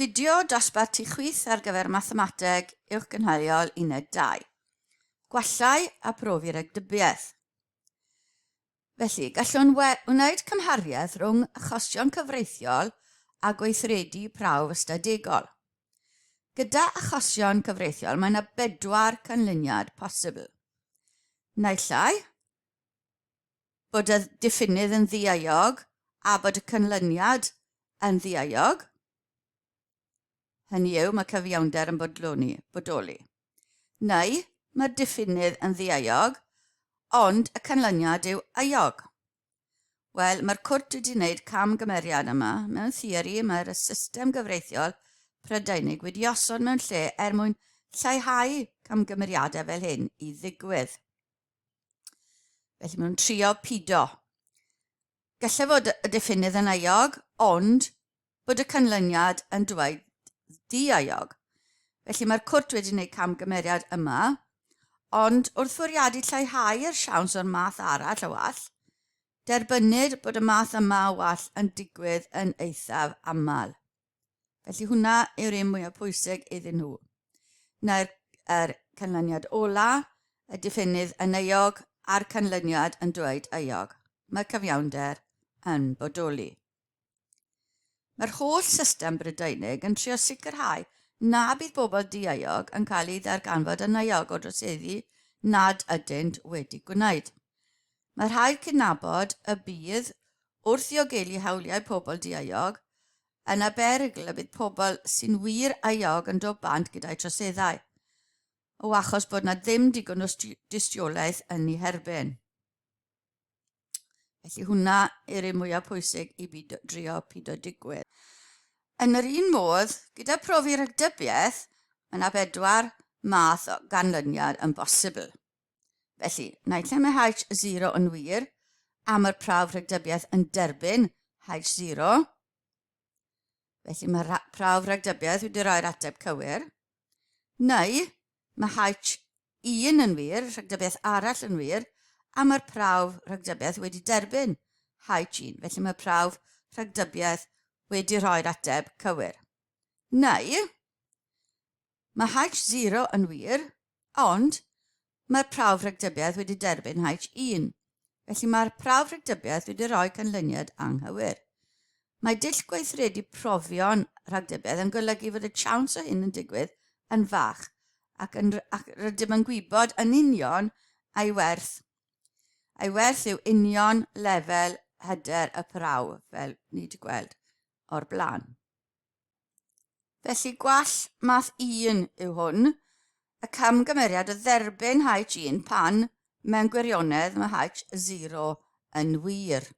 Fideo dosbarth tu chwith ar gyfer Mathemateg Uwchgynhaliol Uned 2. Gwallau a profi ragdybiaeth. Felly, gallwn wneud cymhariaeth rhwng achosion cyfreithiol a gweithredu prawf ystadegol. Gyda achosion cyfreithiol, mae yna bedwar canlyniad posibl. Naill ai, bod y diffinnydd yn ddieuog a bod y canlyniad yn ddieuog, hynny yw mae cyfiawnder yn bodloni, bodoli. Neu mae'r diffinnydd yn ddieuog, ond y canlyniad yw euog. Wel, mae'r cwrt wedi wneud camgymeriad yma. Mewn theori, mae'r system gyfreithiol Prydeinig wedi osod mewn lle er mwyn lleihau camgymeriadau fel hyn i ddigwydd. Felly maen nhw'n trio pido. Gallai fod y diffinnydd yn euog, ond bod y canlyniad yn dweud di-euog. Felly mae'r cwrt wedi gwneud camgymeriad yma, ond wrth fwriadu lleihau'r siawns o'r math arall o wall, derbynnir bod y math yma o wall yn digwydd yn eithaf aml. Felly hwnna yw'r un mwyaf pwysig iddyn nhw. Na'r er canlyniad ola, y diffinnydd yn euog a'r canlyniad yn dweud euog. Mae cyfiawnder yn bodoli. Mae'r holl system Brydeinig yn trio sicrhau na bydd bobl dieuog yn cael eu ddarganfod yn euog o droseddu nad ydynt wedi gwneud. Mae rhaid cydnabod y bydd, wrth ddiogelu hawliau pobl dieuog, yna berygl y bydd pobl sy'n wir euog yn dod bant gyda'u troseddau, o achos bod 'na ddim digon o dystiolaeth yn eu herbyn. Felly hwnna yw'r un mwyaf pwysig i bido, drio pido digwydd. Yn yr un modd, gyda profi rhagdybiaeth, mae yna bedwar math o ganlyniad yn bosibl. Felly, naill ai mae H0 yn wir, a mae'r prawf rhagdybiaeth yn derbyn H0. Felly mae'r prawf rhagdybiaeth wedi rhoi'r ateb cywir. Neu mae H1 yn wir, rhagdybiaeth arall yn wir, a mae'r prawf rhagdybiaeth wedi derbyn H1. Felly mae'r prawf rhagdybiaeth wedi rhoi'r ateb cywir. Neu Mae H0 yn wir, ond mae'r prawf rhagdybiaeth wedi derbyn H1, felly mae'r prawf rhagdybiaeth wedi rhoi canlyniad anghywir. Mae dull gweithredu profion rhagdybiaeth yn golygu fod y siawns o hyn yn digwydd yn fach, ac, yn, ac rydym yn gwybod yn union a'i werth. A'i werth yw union lefel hyder y prawf, fel ni wedi gweld o'r blaen. Felly gwall math 1 yw hwn, y camgymeriad o dderbyn H1 pan, mewn gwirionedd, mae H0 yn wir.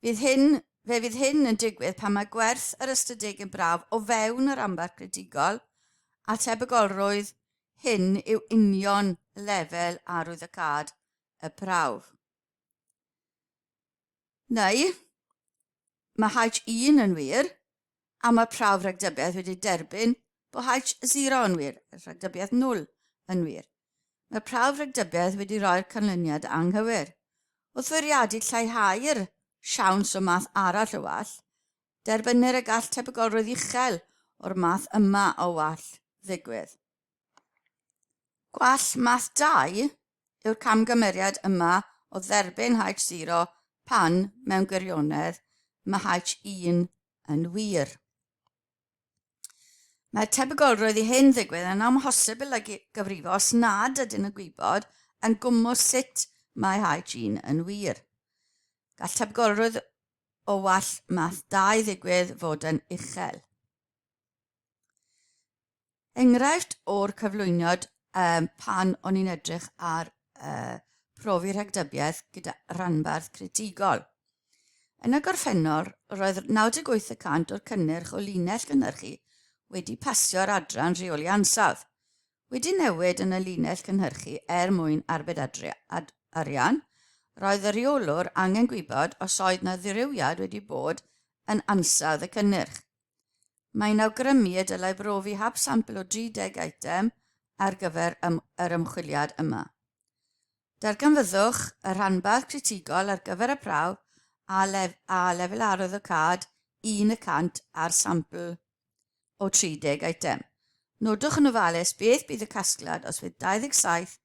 Fydd hyn, fe fydd hyn yn digwydd pan mae gwerth yr ystadegyn brawf o fewn yr ambar critigol a tebygolrwydd hyn yw union lefel arwyddocâd y prawf. Neu, mae H1 yn wir, a mae prawf rhagdybiaeth wedi derbyn bod H0 yn wir, rhagdybiaeth 0 yn wir. Mae prawf rhagdybiaeth wedi rhoi'r canlyniad anghywir. Wrth fwriadu lleihau'r siawns o math arall o wall, derbynnir y gall tebygolrwydd uchel o'r math yma o wall ddigwydd. Gwall math 2 yw'r camgymeriad yma o dderbyn H0 pan, mewn gwirionedd, mae H1 yn wir. Mae'r tebygolrwydd i hyn ddigwydd yn amhosibl ag gyfrifo os nad ydyn yn gwybod yn gwmws sut mae H1 yn wir. Gall tebygolrwydd o wall math 2 ddigwydd fod yn uchel. Enghraifft o'r cyflwyniad um, pan o'n i'n edrych ar uh, profi rhagdybiaeth gyda rhanbarth critigol. Yn y gorffennol, roedd 98 y cant o'r cynnyrch o linell gynhyrchu wedi pasio'r adran rheoli ansawdd. Wedi newid yn y linell cynhyrchu er mwyn arbed arian, roedd y rheolwr angen gwybod os oedd na ddirywiad wedi bod yn ansawdd y cynnyrch. Mae'n awgrymu y dylai brofi hap sampl o 30 eitem ar gyfer yr ymchwiliad yma. Darganfyddwch y rhanbarth critigol ar gyfer y prawf a, lef a lefel arwyddocâd 1 y cant ar sampl o 30 eitem. Nodwch yn ofalus beth bydd y casgliad os fydd 27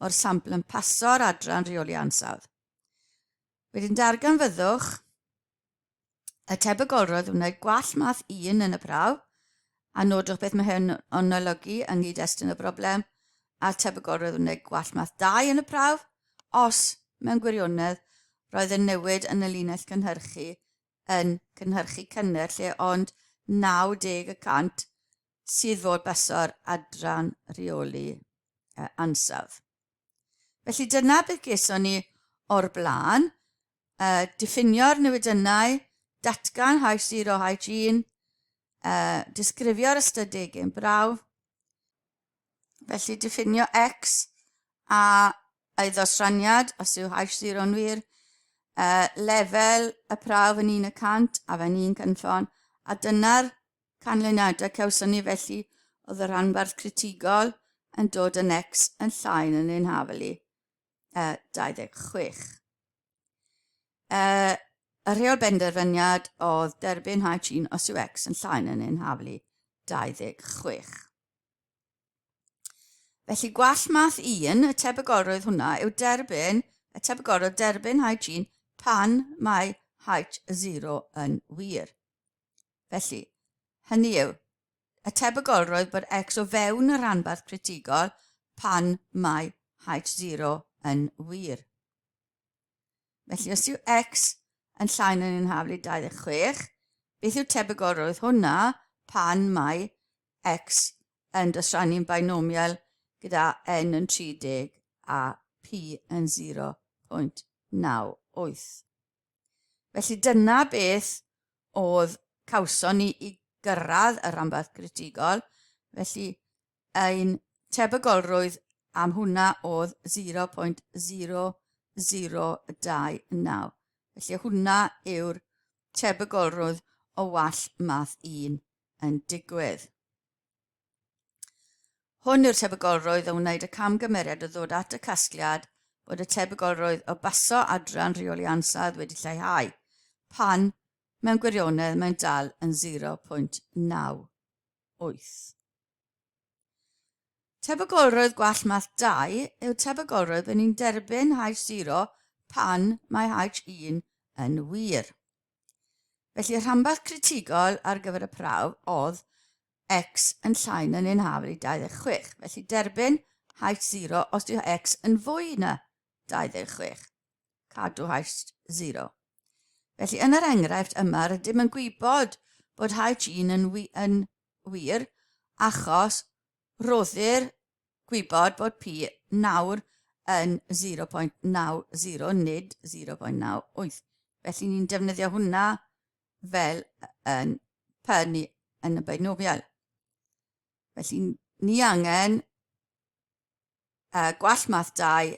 o'r sampl yn paso'r adran rheoli ansawdd. Wedyn darganfyddwch y tebygolrwydd o wneud gwall math 1 yn y prawf, a nodwch beth mae hyn yn olygu yng nghyd-destun y broblem, a'r tebygolrwydd o wneud gwall math 2 yn y prawf, os, mewn gwirionedd, roedd y newid yn y linell gynhyrchu yn cynhyrchu cynnyrch lle ond 90 y cant sydd fod baso'r adran rheoli ansawdd. Felly dyna beth geson ni o'r blaen. Diffinio'r newidynnau, datgan H0, H1, disgrifio'r ystadegyn brawf, Felly diffinio x a ei ddosraniad, os yw H0 yn wir, lefel y prawf yn 1 y cant a fe'n un cynffon, a dyna'r canlyniadau cawson ni felly oedd y rhanbarth critigol yn dod yn x yn llai na neu'n hafel i 26. Y rheol benderfyniad oedd derbyn H1 os yw x yn llai na neu'n hafel i 26. Felly gwall math 1, y tebygolrwydd hwnna yw derbyn, y tebygolrwydd derbyn H1 pan mae H0 yn wir. Felly, hynny yw, y tebygolrwydd bod X o fewn y rhanbarth critigol pan mae H0 yn wir. Felly, os yw x yn llai na neu'n haflu 26, beth yw tebygolrwydd hwnna pan mae x yn dosrannu'n binomial gyda n yn 30 a p yn 0.98? Felly dyna beth oedd cawson ni i gyrraedd y rhanbarth critigol. Felly ein tebygolrwydd am hwnna oedd 0.0029. Felly hwnna yw'r tebygolrwydd o wall math 1 yn digwydd. Hwn yw'r tebygolrwydd o wneud y camgymeriad o ddod at y casgliad bod y tebygolrwydd o baso adran rheoli ansawdd wedi lleihau, pan mewn gwirionedd mae'n dal yn 0.98. Tebygolrwydd gwall math 2 yw tebygolrwydd bod ni'n derbyn H0 pan mae H1 yn wir. Felly, rhanbarth critigol ar gyfer y prawf oedd x yn llai na neu'n hafal i 26. Felly, derbyn H0 os yw x yn fwy na 26. Cadw H0. Felly, yn yr enghraifft yma, rydym yn gwybod bod H1 yn, yn wir, achos rhoddir gwybod bod P nawr yn 0.90 nid 0.98. Felly ni'n defnyddio hwnna fel yn P ni yn y binomial. Felly ni angen gwall math 2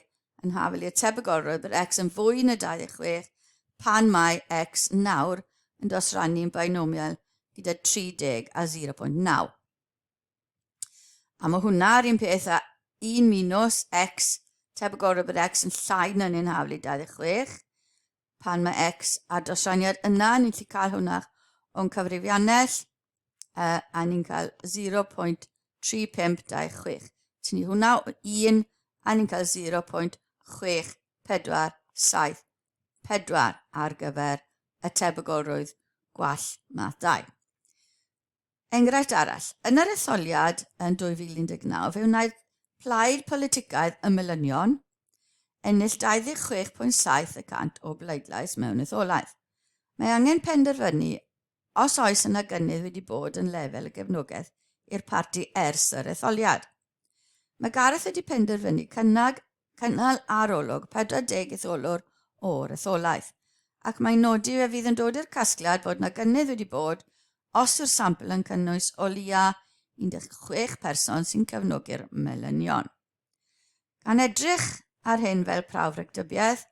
yn hafel i'r tebygolrwydd bod x yn fwy na 26 pan mae x nawr yn dosrannu'n binomial gyda 30 a 0.9. A mae hwnna'r un peth â 1 minus x, tebygolrwydd bod x yn llai na neu'n hafel i 26, pan mae x a dosraniad yna, ni'n gallu cael hwnna o'n cyfrifiannell, a ni'n cael 0.3526. Tynnu hwnna o 1, a ni'n cael 0.6474 ar gyfer y tebygolrwydd gwall math 2. Enghraifft arall, yn yr etholiad yn 2019 fe wnaeth plaid politicaidd y Melynion ennill 26.7 y cant o bleidlais mewn etholaeth. Mae angen penderfynu os oes yna gynnydd wedi bod yn lefel y gefnogaeth i'r parti ers yr etholiad. Mae Gareth wedi penderfynu cynnag, cynnal arolwg 40 etholwr o'r etholaeth, ac mae'n nodi fe fydd yn dod i'r casgliad bod yna gynnydd wedi bod os yw'r sampl yn cynnwys o leia 16 person sy'n cefnogi'r melynion. Gan edrych ar hyn fel prawf rhagdybiaeth,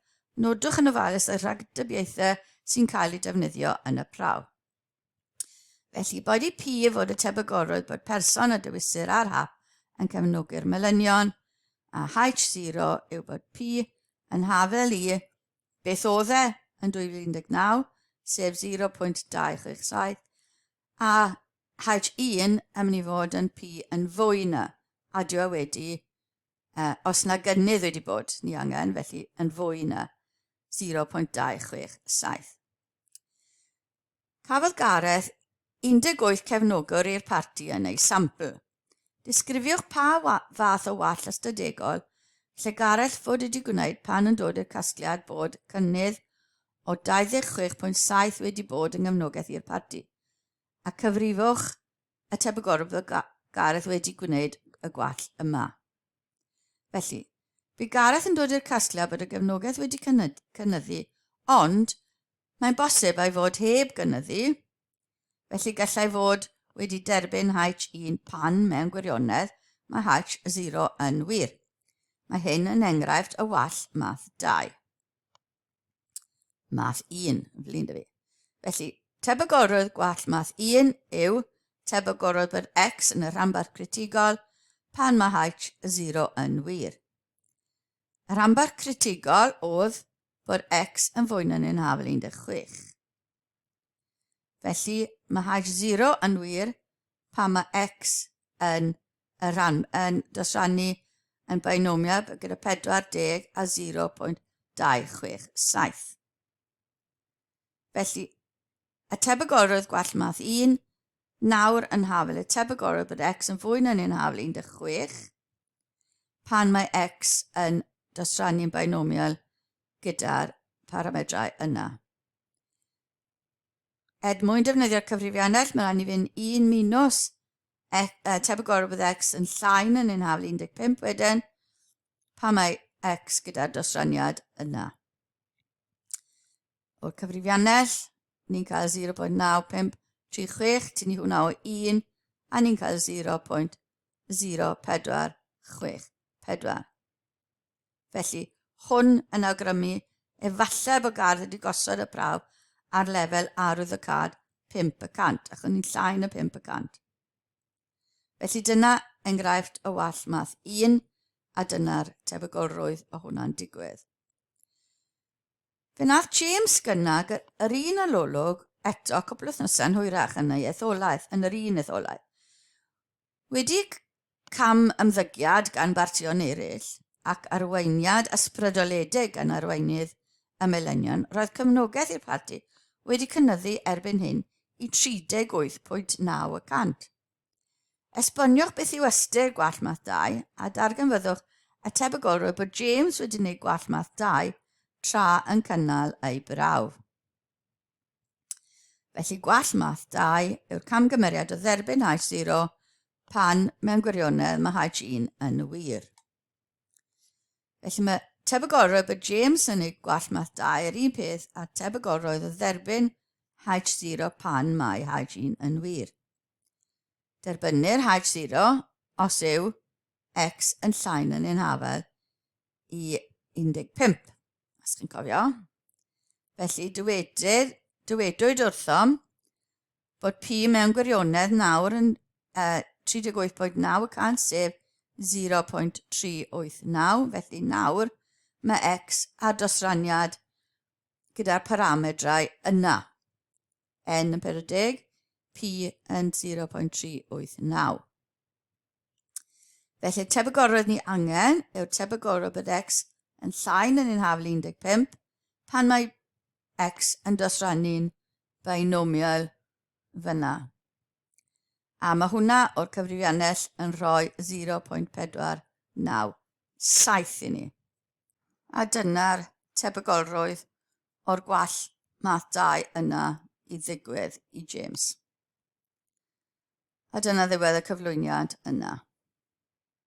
nodwch yn ofalus y rhagdybiaethau sy'n cael eu defnyddio yn y prawf. Felly, boed i P fod y tebygolrwydd bod person a dewisir ar hap yn cefnogi'r melynion, a H0 yw bod P yn hafel i beth oedd e yn 2019, sef 0.267, a H1 yn mynd i fod yn P yn fwy na, a dyw e wedi, os na gynnydd wedi bod, ni angen, felly yn fwy na 0.267. Cafodd Gareth 18 cefnogwr i'r parti yn ei sampl. Disgrifiwch pa fath o wall ystadegol lle Gareth fod wedi gwneud pan yn dod i'r casgliad bod cynnydd o 26.7 wedi bod yng nghefnogaeth i'r parti, a cyfrifwch y tebygolrwydd bod Gareth wedi gwneud y gwall yma. Felly, bu Gareth yn dod i'r casgliad bod y gefnogaeth wedi cynyddu, ond Mae'n bosib ei fod heb gynyddu, felly gallai fod wedi derbyn H1 pan mewn gwirionedd mae H0 yn wir. Mae hyn yn enghraifft o wall math 2. Math 1, yn flin da fi. Felly, tebygolrwydd gwall math 1 yw tebygolrwydd bod x yn y rhanbarth critigol pan mae H0 yn wir. Y rhanbarth critigol oedd bod x yn fwy na neu'n hafal 16. Felly mae h0 yn wir pan mae x yn y rhan, yn dosrannu yn binomial gyda 40 a 0.267. Felly, y tebygolrwydd gwall math 1 nawr yn hafal y tebygolrwydd bod x yn fwy na neu'n hafal 16 pan mae x yn dosrannu'n binomial gyda'r paramedrau yna. Er mwyn defnyddio'r cyfrifiannell, mae rhaid ni fynd 1 minus e, e, tebygolrwydd bod x yn llai na neu'n hafal 15 wedyn, pan mae x gyda'r dosraniad yna. O'r cyfrifiannell, ni'n cael 0.9536, tynnu hwnna o 1, a ni'n cael 0.0464. Felly, hwn yn awgrymu efallai bod Gardd wedi gosod y prawf ar lefel arwyddocâd 5%, ac o'n i'n llai na 5%. Felly dyna enghraifft o wall math 1, a dyna'r tebygolrwydd o hwnna'n digwydd. Fe wnaeth James gynnag yr un arolwg eto cwpl wythnosau'n hwyrach yn ei etholaeth, yn yr un etholaeth. Wedi cam ymddygiad gan bartïon eraill ac arweiniad ysbrydoledig gan arweinydd y Melynion, roedd cefnogaeth i'r parti wedi cynyddu erbyn hyn i 38.9 y cant. Esboniwch beth yw ystyr gwall math 2 a darganfyddwch y tebygolrwydd bod James wedi gwneud gwall math 2 tra yn cynnal ei brawf. Felly gwall math 2 yw'r camgymeriad o dderbyn H0 pan mewn gwirionedd mae H1 yn wir. Felly mae tebygolrwydd bod James yn ei gwall math 2 yr un peth a tebygolrwydd o dderbyn H0 pan mae H1 yn wir. Derbynnir H0 os yw x yn llai na neu'n hafal i 15, os chi'n cofio. Felly, dywedir, dywedwyd wrthom bod P mewn gwirionedd nawr yn 38.9 y cant, sef 0.389. Felly nawr mae x ar dosraniad gyda'r paramedrau yna. N yn 40, P yn 0.389. Felly, tebygolrwydd ni angen yw'r tebygolrwydd bod x yn llai na neu'n hafal 15 pan mae x yn dosrannu'n binomial fyna. A mae hwnna o'r cyfrifiannell yn rhoi 0.497 i ni. A dyna'r tebygolrwydd o'r gwall math 2 yna i ddigwydd i James. A dyna ddiwedd y cyflwyniad yna.